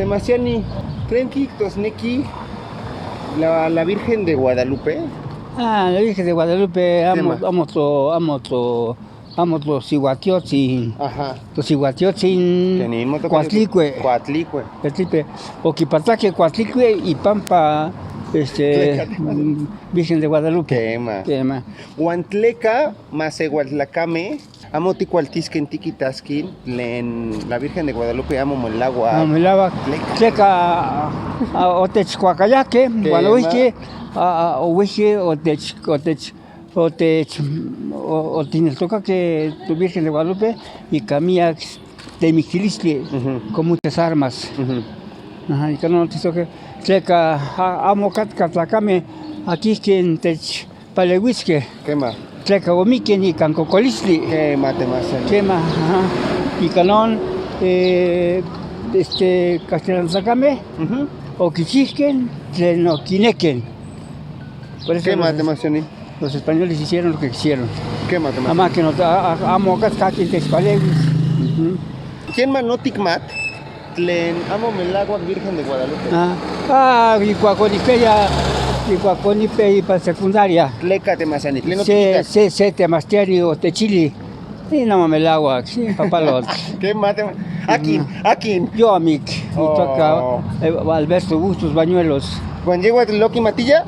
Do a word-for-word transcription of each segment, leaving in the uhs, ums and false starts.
Te Masiani, ¿tlen kiktosneki la, la Virgen de Guadalupe? Ah, la Virgen de Guadalupe, amo, amo to, amo to, amo to siwatiotsin. Ajá. To siwatiotsin. Kuatlikue. Kuatlikue. Kuatlikue. Okipatake Kuatlikue y pampa, este, mm, Virgen de Guadalupe. Kema. Kema. Wan tleka, masewal tlakame, amo tikwaltisken tikitaskin, len la Virgen de Guadalupe amo melawak. Amo melawak. Tleka, a, o techkwakayake, wan owihki, a, a, owihki, o tech, o tech, o tech, o, o tineltoka ke tu Virgen de Guadalupe, y kamiyak temikilisli con muchas armas. Ajá, y kano tisoke, tleka, a, amo kat, katlakame, akisken tech, Palewiske. Kema. Tleka omiken y kan kokolistli. Kema, te Masiani. Kema, ajá. Y kanon, eh, este, castellano tlakame, okichihken, tlen okineken. Por eso los, te Masiani, los españoles hicieron lo que quisieron. Kema, te Masiani. Ama que no, a, a, amo kat, kat, kat, palewis. Ujú. ¿Quién más no tikmat? Tlen amo melawak Virgen de Guadalupe. Ah, ah, ikua koni pe ya, ikua koni pe ipa secundaria. Tleka te Masiani, tlen no se, tikitas. Se, se te Masiani o te Chili. I no amo melawak, si, papalot. Kema te ma-, akin, akin. Yo amik, mi toka, eh, Alberto Bustos Bañuelos. Wan yehwatl lo kimatiya?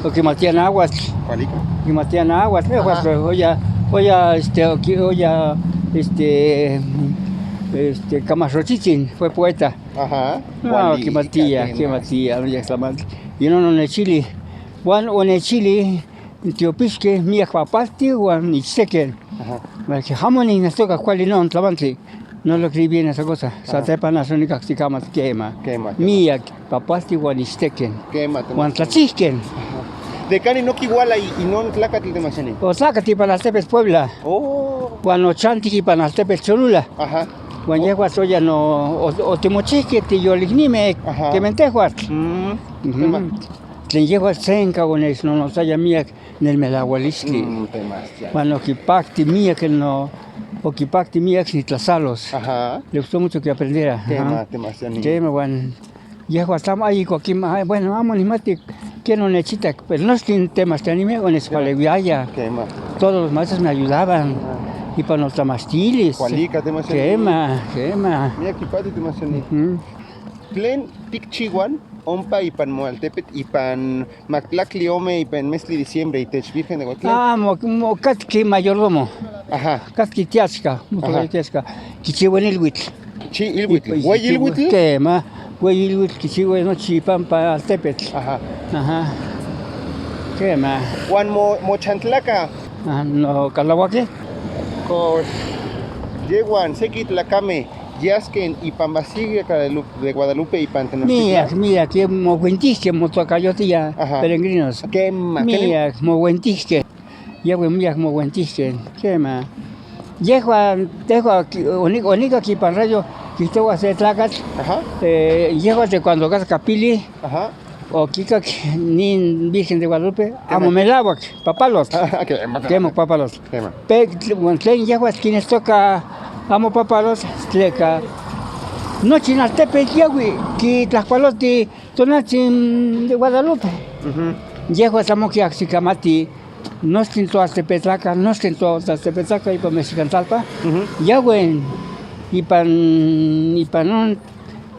Lo kimatiya na aguas. Kualiko. Kimatiya na aguas, eh, aguas, oya, oya, este, oki-, oya, este, este, Camacho Chichen fue poeta. Ajá. No, kimatiya, kimatiya, ya está mal. Y no, no, ne Chili. Wan one Chili, nti opiske, miyak papalti, wan ichiteken. Ajá. Porque jamón ni nos toca cuál no, tlamantli. No lo creí bien esa cosa. Ajá. Satepa naso ni kaxi kama kema. Kema, kema. Miyak papalti wan ichiteken. Kema, kema. Wan tlatsihken. Ajá. De kani no kiwala y, y no tlakati te Masiani. O tlakati para las tepes Puebla. Oh. Wan o chanti para las tepes Cholula. Ajá. Wan yehwatl oya no, o, o te mochihke te yolik nime, ajá, kementehwatl. Mm. Ujú. Kema. Tlen yehwatl senka ones no, no saya miyak. Nel melawalistli. Mm, te Masiani. Wan okipakti miyak el no, okipakti miyak ni tlasalos. Ajá. Le gustó mucho que aprendiera. Ajá. Kema, te Masiani. Kema, wan. Yehwatl amo, ay, iko kim, ay, bueno, amo ni mati, quién no necesita, pero no estoy te Masiani me, o necesita. Kema. Palewiaya. Kema. Todos los maestros me ayudaban. Ajá. Y para los tamastiles. Kualika, te Masiani. Kema, kema. Miyak kipati, te Masiani. Ujú. Tlen tikchiwan ompa ipan Moaltepet, ipan Maklakli ome, ipan mes de diciembre, itech Virgen de Guadalupe. Ah, mo, mo, katki mayordomo. Ajá. Katki tiachka, mo, ajá, tiachka. Kichiwen ilwitl. Chi ilwitl. Ipa, wey ichiwen ilwitl? Kema, wey ilwitl kichiwen nochi pampa Altepetl. Ajá. Ajá. Kema. Wan mo, mo chantlaka. Ah, no, kalawake. Ko, yewan, seki tlakame. Yasken ipan basílica de Lu-, de Guadalupe ipan Tenochtitlan. Miyak, miyak, ye mo wentihke mo toka yo tiya, ajá, peregrinos. Kema, kema. Miyak, mo wentihke. Yehwatl miyak mo wentihke. Kema. Yehwatl, tehwatl, ki-, oni-, onika kipan radio, kitowa se tlakatl. Ajá. Eh, yehwatl cuando gas kapili. Ajá. Okikak ni Virgen de Guadalupe, kema, amo melawak, papalot. Kema, kema, kema, papalot. Kema. Pe, tl-, tlen yehwatl kines toka amo papalot, tleka nochi na Altepetl yawi, kitlahpaloti tonaltin de Guadalupe. Ujú. Yehwatl amo kiyak si kamati, nostin to Altepetlaka, nostin to Altepetlaka, ipan Mexicantalpa. Ujú. Yawen, ipan, ipan on,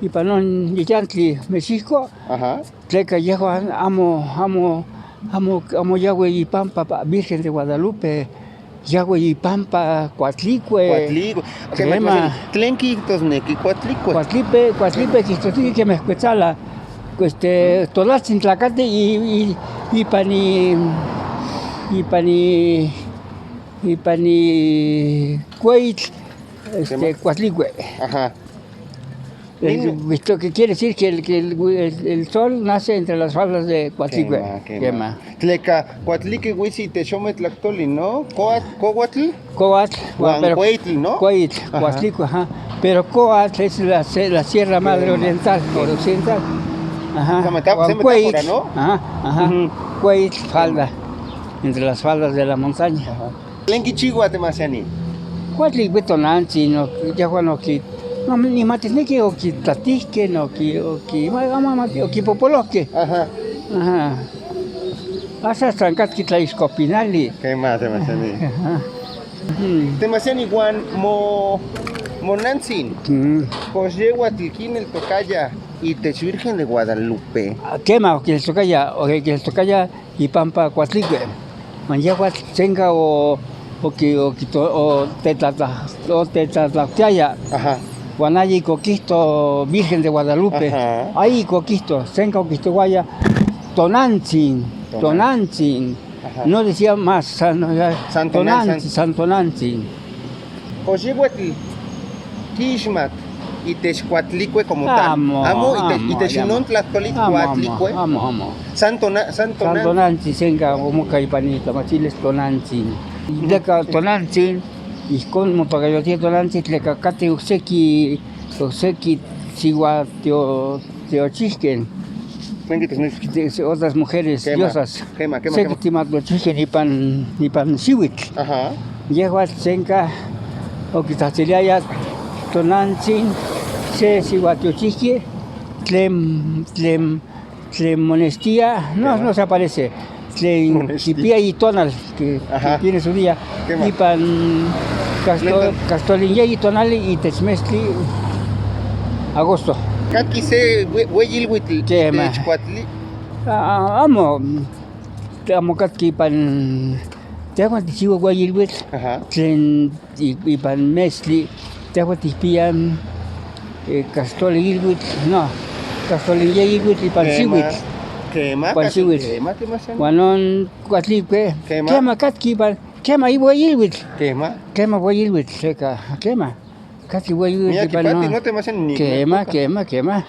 ipan on, yechantli Mexico. Ajá. Tleka yehwatl amo, amo, amo, amo yawe ipampa pa Virgen de Guadalupe, yawe ipampa Kuatlikue. Kuatlikue. Kema. Tlen kitosneki Kuatlikue? Kuatlikue, Kuatlikue kitosneki keme Kuetsala. Este, tolatsin tlakati i, i, ipan i, ipan i, ipan i kueyitl, este, kema, Kuatlikue. Ajá. El, esto que quiere decir que el, que el, el, el sol nace entre las faldas de Kuatlikue. Kema, kema. Kema. Tleka Kuatlikue wisi te shome tlaktoli, ¿no? Koat-, kowatl. Kowatl, wan pero kueyitl, ¿no? Kueyitl, ajá. Kuatlikue, ajá. Pero Kowatl es la, se-, la Sierra Madre, kema, Oriental, kema, noroccidental. Ajá. Se me está, wan se me está kueyitl, fuera, ¿no? Ajá, ajá. Ujú. Kueyitl, falda. Entre las faldas de la montaña. Ajá. Tlen kichiwa te Masiani? Kuatlikue tonaltin, no, yehwatl no ki-, No, ni mati ni ki oki tatihke, no ki, oki, ma, ma, ma, oki popoloke. Ajá. Ajá. Asa sankat ki tla iskopinali. Kẹ ma, kẹ ma, kẹ ma. Ajá. Hmm. Te mashani wan mo, mo Nancy. Hmm. K'ojewatil ki nel tokaya itech Virgen de Guadalupe. Ah, kẹ ma, oki tokaya, oki tokaya. Ipampa Kuatlikue, manjehuat senka o, o ki, o ki to, o tetatla, o tetatlakuaya. Ajá. Wana yiko Cristo, Virgen de Guadalupe. Ajá. Ahí yiko Cristo, senka o Cristo waya, Tonantzin, Tonantzin. Tonantzin. Ajá. No decía más, sano, ya, Santo Nan-, Tonantzin, San- Santo Nantzin. Ojibuetl, kishmat, itech Kuatlikue como tal. Amo, amo, itech, amo, itech ya, non amo. Tlaxcoli amo, Kuatlikue. Amo, amo, amo. Santo Na-, Santo Santo Nan-, Nantzin, senka, omo kai pani, tamachiles Tonantzin. Ujú. Leka Tonantzin, ihkon mo pagayote Tonantzin, leka kate useki, useki siwa teo, teochihken. Nengi tus nis. Te-, otras mujeres, kema, diosas. Kema, kema, seki kema. Timat teochihken ipan, ipan siwitl. Ajá. Yehua senka, o ki tachiliya ya Tonantzin, se siwa teochihke, tlem, tlem, tlem monestiya, no, kema. No se aparece. Tlem monestiya. Kipiya itonal, ki, ajá. Ki tiene su día. Kema. Ipan kasto-, nento- kastolin ye itonal itech mestli agosto. Kat ki se we-, weyilwitl. Kema. Itech Kuatli-. A, a, amo, amo kat ki ipan, te amo ti si we-, weyilwitl. Ajá. Tlem i-, ipan mestli, tehuati piya, eh, kastolin yilwitl, no, kastolin ye yilwitl, ipan siwitl. Kema, ipan siwitl. Kema, kema, kema. Wanon Kuatlikue. Kema. Kema, kat ki ipan, kema, iwe yilwitl. Kema. Kema, we yilwitl, seka, kema. Kat ki we yilwitl, mia ipan kipati, no. No te mashani ni. Kema, kema, kema.